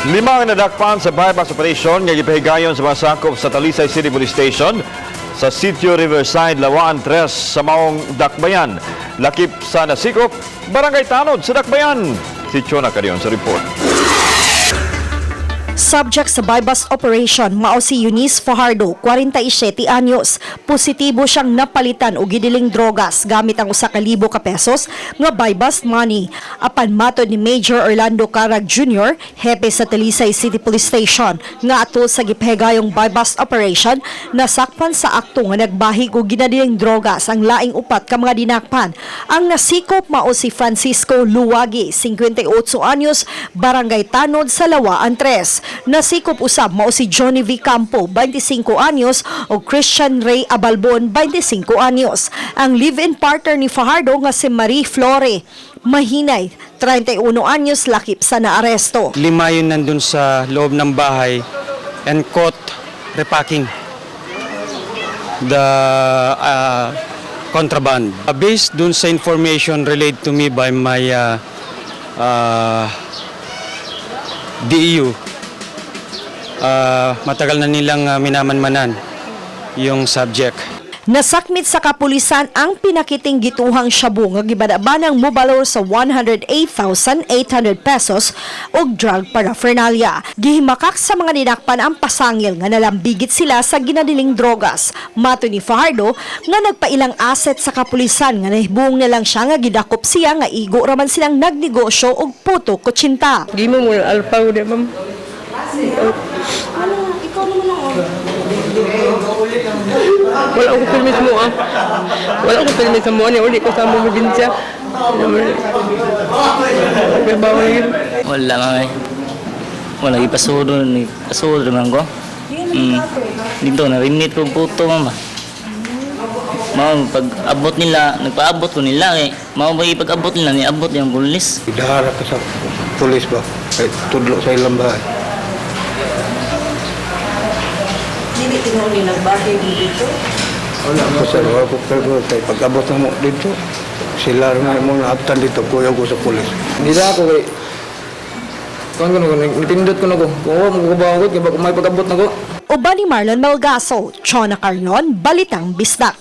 Lima ang nadakpan sa bypass operation nga gipahigayon sa mga sakop sa Talisay City Police Station sa Sitio Riverside, Lawaan 3 sa maong Dakbayan. Lakip sa nasikop, Barangay Tanod sa Dakbayan. Si Chona Carion sa report. Subject sa buy-bust operation mao si Eunice Fajardo, 47 anyos. Positibo siyang napalitan og gidiling drogas gamit ang 1,000 ka pesos nga buy-bust money. Apan matod ni Major Orlando Carag Jr., hepe sa Talisay City Police Station, nga atol sa gipahigayong buy-bust operation, nasakpan sa akto nga nagbahig og ginadiling drogas ang laing upat ka mga dinakpan. Ang nasikop mao si Francisco Luwagi, 58 anyos, Barangay Tanod sa Lawaan 3. Nasikop usab mao si Johnny V. Campo, 25 anyos, ug Christian Ray Abalbon, 25 anyos. Ang live-in partner ni Fajardo nga si Marie Flore Mahinay, 31 anyos, lakip sa naaresto. Lima yun nandun sa loob ng bahay and caught repacking the contraband. Based dun sa information relayed to me by my DEU, matagal na nilang minamanmanan yung subject. Nasakmit sa kapulisan ang pinakiting gituhang shabu nga gibanabanang mobalor sa 108,800 pesos og drug paraphernalia. Gihimakak sa mga ninakpan ang pasangil nga nalambigit sila sa ginadiling drogas. Mato ni Fajardo nga nagpailang asset sa kapulisan nga nahibong na lang siya nga gidakop siya nga igo raman silang nagnegosyo og puto kutsinta. Di mo muna alpaw di, ma'am. Wala ko permit mo ah. Wala ko permit sa mo ni uli ko sa mo probinsya. May bawal yun. Wala, ma'am, eh. Wala, ipasudo, ipasudo man ko. Dito, narimit ko puto, mama. Mao, pag abot nila, nagpaabot ko nila eh. Mao ba ipag-abot nila, niabot yung pulis. Idahara ka sa pulis ba? Ay, tudlo sa ilang bahay. Dili tinuod ni nagbahay dito. Wala ko sir, wala ko pero kay pag-abot na mo dito, sila na mo naabtan dito, kuya ko sa pulis. Hindi na ako kay kuan ko na nipindot ko na ko. Kung ako magkukubaw ko, kaya may pag-abot na ko. Uban ni Marlon Malgaso, Chona Carlon, Balitang Bisdak.